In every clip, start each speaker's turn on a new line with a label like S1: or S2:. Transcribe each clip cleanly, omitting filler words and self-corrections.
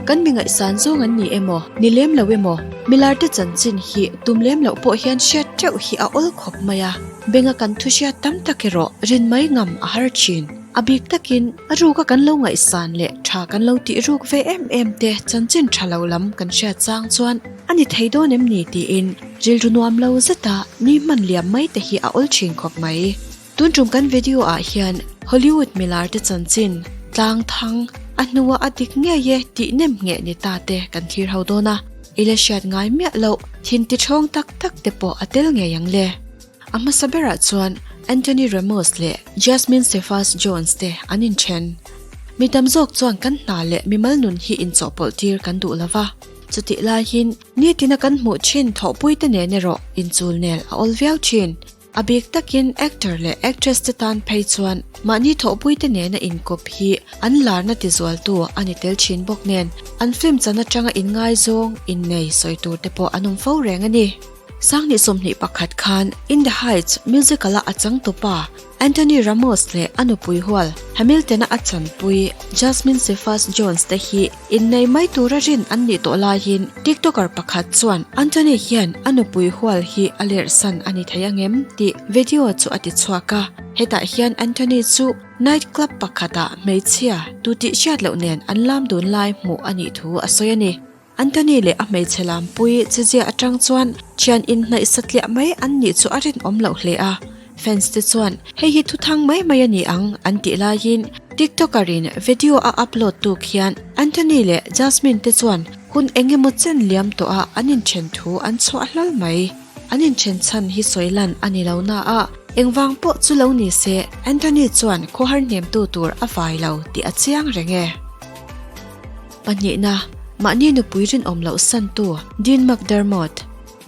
S1: Kan mi ngaihsan zawng an ni emaw, ni lem lo emaw, milarte chanchin hi tum lem loh pawh hian hriat teuh hi a awl khawp mai a. Benga kan thu hriat tam tak erawh rin mai ngam a har thin. A bik takin a ruka kan lo ngaihsan leh tha kan lo tih ruk ve em em te chanchin tha lo lam kan hriat chang chuan a ni thei dawn em ni tiin rilru nuam lo zeta ni hman liam mai te hi a awl thin khawp mai. Tun tum kan video ah hian Hollywood milar te chanchin, tlang thang, a hnua a dik ngei e tih nem ngheh ni ta te kan thlir ho dawn a, i la hriat ngai miah loh thin ti thawng tak tak te pawh a tel ngei ang le. A hmasa berah chuan Anthony Ramos leh Jasmine Cephas Jones te an inthen. Mi tam zawk chuan kan hna leh mimal nun hi inchawhpawlh tir kan duh lo va, chutih laiin nitina kan hmuh thin thawhpuite nen erawh inchulnel a awl viau thin. A bik takin actor leh actress te tan phei chuan mahni thawhpuite nena inkawp hi an larna tizualtu a ni tel thin bawk nen an film chan atanga inngaizawng innei sawi tur te pawh an awm fo reng a ni. Sanghnih 21 khan In the Heights musical-a a changtupa Anthony Ramos leh a nupui hual Hamilton-a a chanpui Jasmine Cephas Jones te hi Innei mai tura rin an nih tawh laiin TikToker pakhat chuan Anthony hian a nupui hual hi a lerhsan a ni thei angem tih video chu a ti chhuak a. Hetah hian Anthony chu night club pakhatah hmeichhia tu tih hriat loh nen an lam dun lai hmuh a nih thu a sawi a ni. Anthony leh a hmeichhe lampui chezia atang chuan thian inhnaih satliah mai an nih chu a rinawm loh hle a. Fans te chuan hei hi thuthang mai mai a ni ang an tih laiin TikToker in video a upload tuk hian Anthony leh Jasmine te chuan hun eng emaw chen liam tawh a an inthen thu an chhuah hlawl mai. An inthen chhan hi sawi lan a ni lo na a, engvang pawh chu lo ni se Anthony chuan khawhar hnemtu tur a vai lo tih a chiang reng e. Pahnihna, mahni nupui rinawm loh santu Dean McDermott.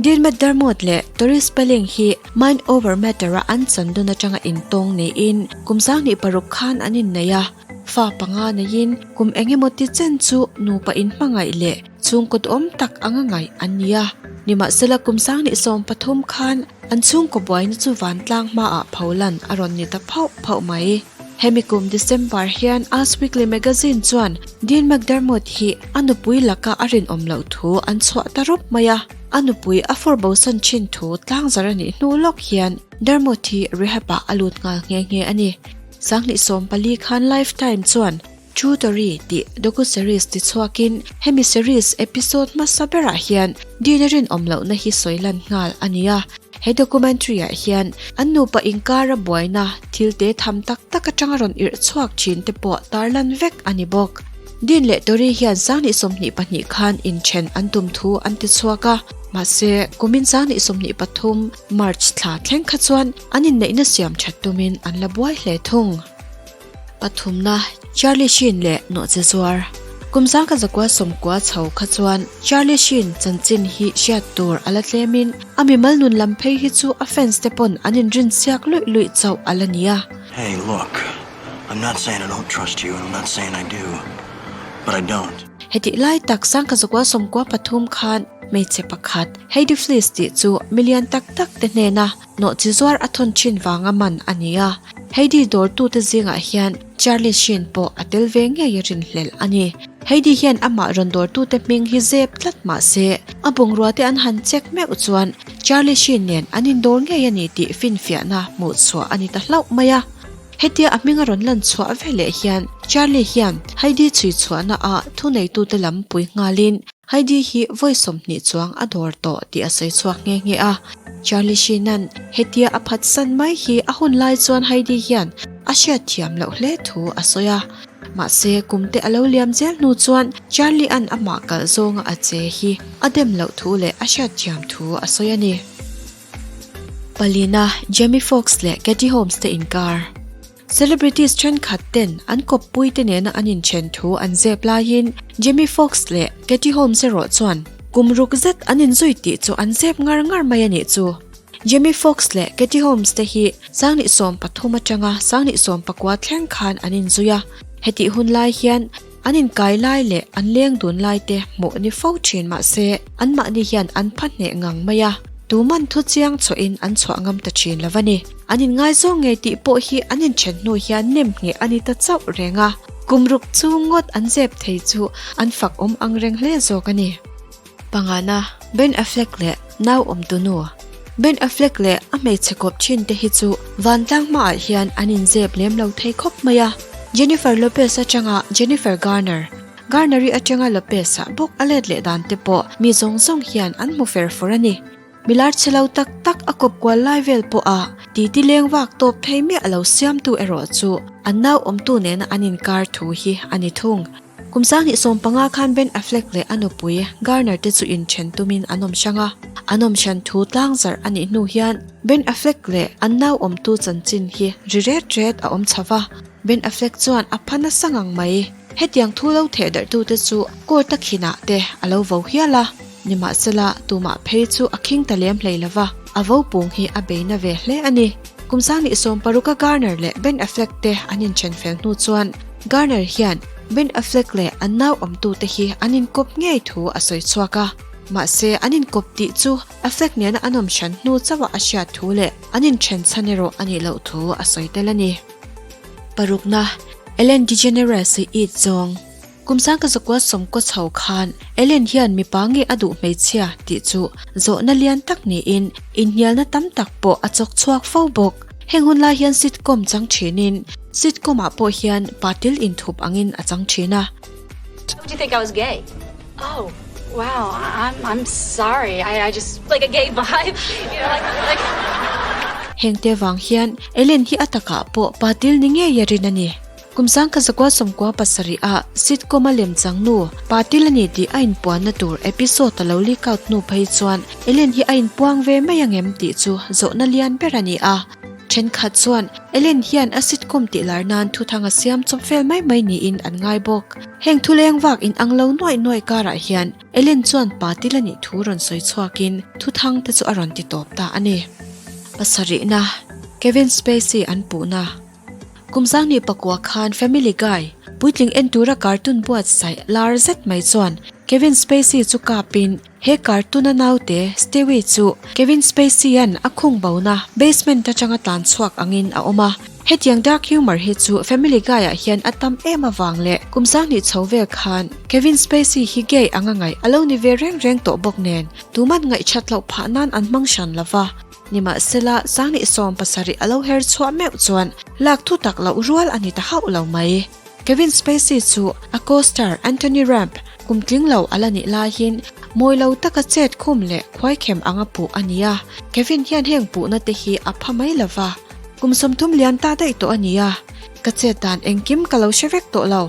S1: Dean McDermott leh Tori Spelling hi Mind Over Matter-a an chan dun atanga intawng niin kum 26 khan an innei a, fa panga neiin kum eng emaw ti chen chu nupa inhmangaih leh chhungkaw duhawm tak anga ngaih an ni a. Nimahsela kum 2013 khan an chhungkaw buaina chu vantlang hmaah pholan a rawn ni ta phauh phauh mai. Hemi kum December hian Us Weekly magazine chuan Dean McDermott hi a nupui laka a rinawm loh thu an chhuah ta rawp mai a, a nupui a fawr bosan thin thu tlangzar a nih hnu lawk hian Dermott hi rehab-ah a lut nghal nghe nghe a ni. 2014 khan Lifetime chuan True Story tih docu-series ti chhuakin hemi series episode hmasa berah hian Dean-a rinawm lohna hi sawi lan nghal a ni a. He documentary ah hian an nupa inkara buaina thil te tham tak tak atanga rawn irh chhuak thin te pawh tarlan vek a ni bawk. Dean leh Tori hian 2022 khan inthen an tum thu an ti chhuak a, mahse kumin 2023 March thla thleng kha chuan an inneihna siam that tumin an la buai hle thung. Pathumna, Charlie Sheen leh nawhche zuar. Kum zangka zakua sawmkua chho kha chuan Charlie Sheen chanchin hi hriat tur a la tlemin a mimal nun lam phei hi chu a fans te pawn an inrin siak luih luih chauh a la ni a.
S2: Hey, look, I'm not saying I don't trust you and I'm not saying I do, but I don't.
S1: Hetih lai tak zangka zakua sawmkua pathum khan hmeichhe pakhat Heidi Fleiss tih chu million tak tak te hnena Nawhchi zuar a thawn thin vanga man a ni a, Heidi dawrtute zingah hian Charlie Sheen pawh a tel ve ngei a rinhlelh a ni. Heidi hian amah rawn dawrtute hming hi zep tlat mah se, a bungrua te an han check meuh chuan Charlie Sheen nen an indawr ngei a ni tih finfiahna hmuh chhuah a ni ta hlauh mai a. Hetia a hming a rawn lan chhuah veleh hian Charlie hian Heidi chhui chhuahna ah thuneitute lam pui nghalin Heidi hi vawi 20 chuang a dawr tawh tih a sawi chhuak nghe nghe a. Charlie Sheen-a'n hetia a phatsan mai hi a hun lai chuan Heidi hian a hriat thiam loh hle thu a sawi a. Mahse, kum te a lo liam zel hnu chuan Charlie-a'n amah kalh zawnga a che hi a dem loh thu leh a hriat thiam thu a sawi a ni. Palina, Jamie Foxx leh Katie Holmes te inkar. Celebrities thenkhat ten an kawppui te nena an inthen thu an zep laiin Jamie Foxx leh Katie Holmes erawh chuan kum ruk zet an inzui tih chu an zep ngar ngar mai a nih chu. Jamie Foxx leh Katie Holmes te hi 2013 atanga 2019 thleng khan an inzui a, hetih hun lai hian an inkai lai leh an leng dun lai te hmuh ni fo thin mahse anmahni hian an pha hneh ngang mai a, tuman thu chiang chhuahin an chhuah ngam ta thin lo a ni. An inngaizawng ngei tih pawh hi an inthen hnu hian nem ngheh a ni ta chauh reng a. Kum ruk chhung ngawt an zep thei chu an fak awm ang reng hle zawk a ni. Pangana, Ben Affleck leh nau awmtu nu. Ben Affleck leh a hmeichhe kawp thin te hi chu vantlang hmaah hian an inzep lem lo thei khawp mai a. Jennifer Lopez atanga Jennifer Garner, Garner-i atanga Lopez-ah bawk a let leh dan te pawh mi zawng zawng hian an hmu fer fur a ni. Milar chhe lo tak tak a kawp kual lai vel pawha titi leng vak tawp thei miah lo siamtu erawh chu an nau awmtu nena an inkar thu hi a ni thung. Kum 2015 khan Ben Affleck leh a nupui Garner te chu inthen tumin an awm hrang a, an awm hran thu tlang zarh a nih hnu hian Ben Affleck leh an nau awmtu chanchin hi ri ret ret a awm chho va, Ben Affleck chuan a pha nasa ngang mai. Hetiang thu lo theh darhtute chu court a khinah te a lo vo hial a, nimahsela tumah phei chu a khing ta lem hlei lova, a vo pung hi a bei na ve hle a ni. Kum 2016 a Garner leh Ben Affleck te an inthen fel hnu chuan Garner hian Ben Affleck leh an nau awmtute hi an inkawp ngei thu a sawi chhuak a, mahse an inkawp tih chu Affleck nena an awm hran hnu chauha a hriat thu leh an inthen chhan erawh a nih loh thu a sawi tel a ni. Parukna, Ellen DeGeneres i it zawng. Kum 1900 sawmkaw chho khan Ellen hian mipa nge a duh hmeichhia tih chu zawhna lian tak niin inhnialna tam tak pawh a chawk chhuak fo bawk. Heng hun lai hian sitcom chang thinin sitcom ah pawh hian pa til inthup angin a chang thin a.
S3: Would you think I was gay? Oh, wow, I'm I'm sorry. I I just like a gay vibe, you know, like like
S1: Heng te vang hian Ellen hi a takah pawh pa til ni ngei a rin a ni. Kum 1997 ah sitcom a lemchang nu pa til a ni tih a inpuanna tur episode a lo leak out hnu phei chuan Ellen hi a inpuang ve mai angem tih chu zawhna lian ber a ni a. Thenkhat chuan Ellen hian a sitcom tih lar nan thuthang a siam chawp vel mai mai niin an ngai bawk. Heng thuleng vak inang lo nuaih nuaih karah hian Ellen chuan pa til a nih thu rawn sawi chhuakin thuthang te chu a rawn ti tawp ta a ni. Pasarihna, Kevin Spacey an puhna. Kum 2009 khan Family Guy, puitling en tura cartoon buatsaih lar zet mai chuan Kevin Spacey chu kapin he cartoon a naute Stewie chu Kevin Spacey-a'n a khung bona basement atanga tlan chhuak angin a awm a. Hetiang dark humor hi chu Family Guy-ah hian a tam em avang leh kum 20 chho vel khan Kevin Spacey hi gay anga ngaih a lo ni ve reng reng tawh bawk nen tuman ngaihthat loh phah nan an hmang hran lova. Nimahsela, 2017 a lo her chhuah meuh chuan lak thu tak loh rual a ni ta hauh lo mai. Kevin Spacey chu a co-star Anthony Rapp kum tling lo a la nih laiin mawi lo taka chet khum leh khuaikhem anga puh a ni a. Kevin hian heng puhna te hi a pha mai lova, kum 30 lian ta daih tawh a ni a, ka chet dan engkim ka lo hre vek tawh lo.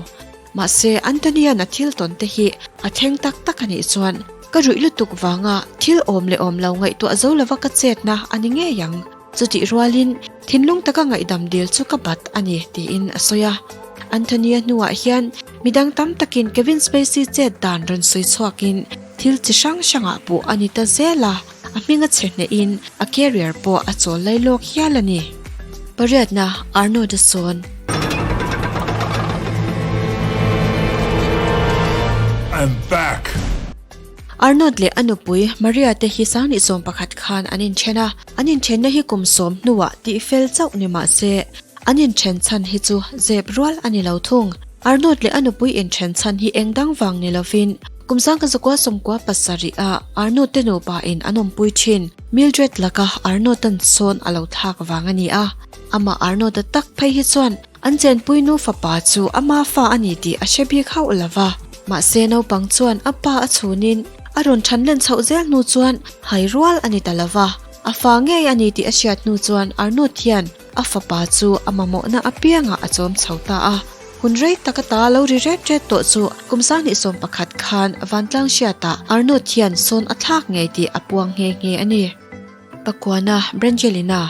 S1: Mahse, Anthony-a'n a thil tawn te hi a thleng tak tak a nih chuan ka ruih lutuk vanga thil awm leh awm lo ngaihtuah zo lova ka chetna a ni ngei ang. Chutih rualin, thinlung taka ngaihdam dil chu ka bat a ni, tiin a sawi a. Anthony-a hnuah hian midang tam takin Kevin Spacey chet dan rawn sawi chhuakin thil chi hrang hrangah puh a ni ta zel a, a hming a chhe hnehin a career pawh a chawl lai lawk hial a ni. Pariatna, Arnold a sawn.
S4: I'm back!
S1: Arnold leh a nupui Maria te hi 2011 khan an inthen a, an inthenna hi kum sawm hnuah tihfel chauh ni mah se, an inthen chhan hi chu zep rual a ni lo thung. Arnold leh a nupui inthen chhan hi eng dang vang ni lovin kum 1997 ah Arnold te nupa in an awmpui thin Mildred laka Arnold an sawn a lo thlak vang a ni a. Amah Arnold a tak phei hi chuan An chenpui nu fapa chu ama fa a ni tih a hre bik hauh lo va, mahse naupang chuan a pa a chhunin a rawn than len chhoh zel hnu chuan hai rual a ni ta lo va. A fa ngei a ni tih a hriat hnu chuan Arnold hian a fapa chu a mamawhna apiangah a chawm chho ta a. Hun rei tak ata lo ri ret ret tawh chu kum 2011 khan vantlang hriatah Arnold hian sawn a thlak ngei tih a puang nghe nghe a ni. Pakuana, Brangelina.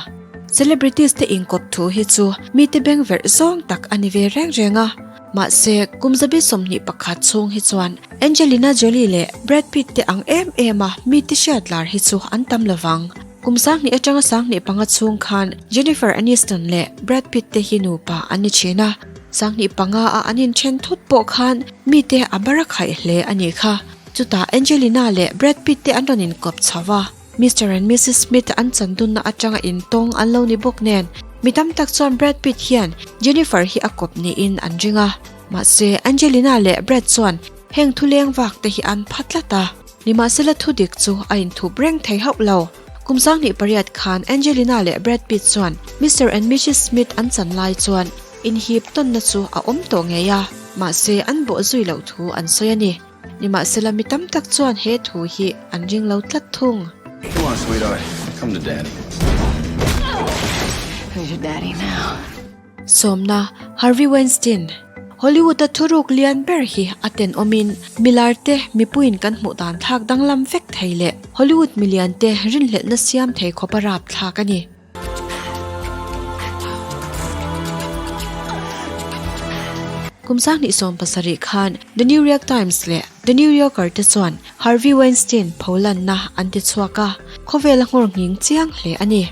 S1: Celebrities te inkawp thu hi chu mite beng verh zawng tak a ni ve reng reng a. Mahse, kum 21 chhung hi chuan Angelina Jolie leh Brad Pitt te ang em em a mite hriat lar hi chu an tam lovang. Kum 20 atanga 2005 chhung khan Jennifer Aniston leh Brad Pitt te hi nupa an ni thin a. 2005 a an inthen thut pawh khan mite a barakhaih hle a nih kha. Chutah Angelina leh Brad Pitt te an rawn inkawp chho a. Mister and Missus Smith an chan dunna atanga intawng an lo ni bawk nen. Mi tam tak chuan Brad Pitt hian Jennifer hi a kawp niin an ring a. Mahse, Angelina leh Brad chuan heng thu leng vak te hi an pha tlat a. Nimahsela thu dik chu a inthup reng thei hauh lo. Kum 28 khan Angelina leh Brad Pitt chuan Mister and Missus Smith an chan lai chuan inhip tawnna chu a awm tawh ngei a, mahse an bawh zui loh thu an sawi a ni. Nimahsela mi tam tak chuan he thu hi an ring lo tlat thung.
S5: Come on sweetheart, come to daddy.
S3: Who's your daddy now?
S1: Sawmna, Harvey Weinstein, Hollywood-a thuruk lian ber hi a tenawmin milar te mipuiin kan hmuh dan thlak danglam vek thei leh Hollywood milian te rinhlelhna siam thei khawpa rap thlak a ni. Kum 2017 khan The New York Times leh The New Yorker te chuan Harvey Weinstein pholanna an ti chhuak a, khawvel a nghawr nghing chiang hle a ni.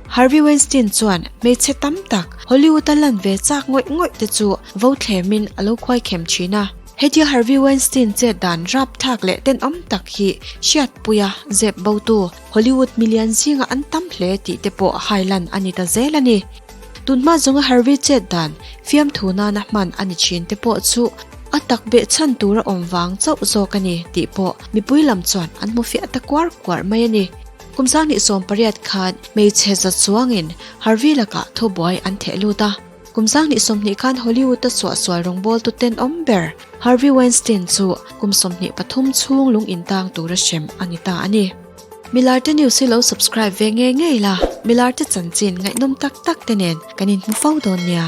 S1: Harvey Weinstein chuan hmeichhe tam tak Hollywood-a lan ve chak ngawih ngawih te chu vo thlemin a lo khuai khem thin a. Hetia Harvey Weinstein chet dan rapthlak leh tenawm tak hi hriatpuia zep botu Hollywood milian zingah an tam hle tih te pawh hailan a ni ta zel a ni. Tunhma zawnga Harvey chet dan fiamthu nana hman a ni thin te pawh chu a tak beh chhan tur a awm vang chauh zawk a ni tih pawh mipui lam chuan an hmu fiah ta kuar kuar mai a ni. Kum 28 khan hmeichhe za chuangin Harvey lakah thubuai an theh lut a. Kum 20 khan Hollywood-a suahsual rawngbawltu tenawm ber Harvey Weinstein chu kum 23 chhung lung intang tura hrem a ni ta a ni. Milarte News hi lo subscribe ve ngei ngei la, Milarte chanchin ngaihnawm tak tak te nen kan inhmu fo dawn nia.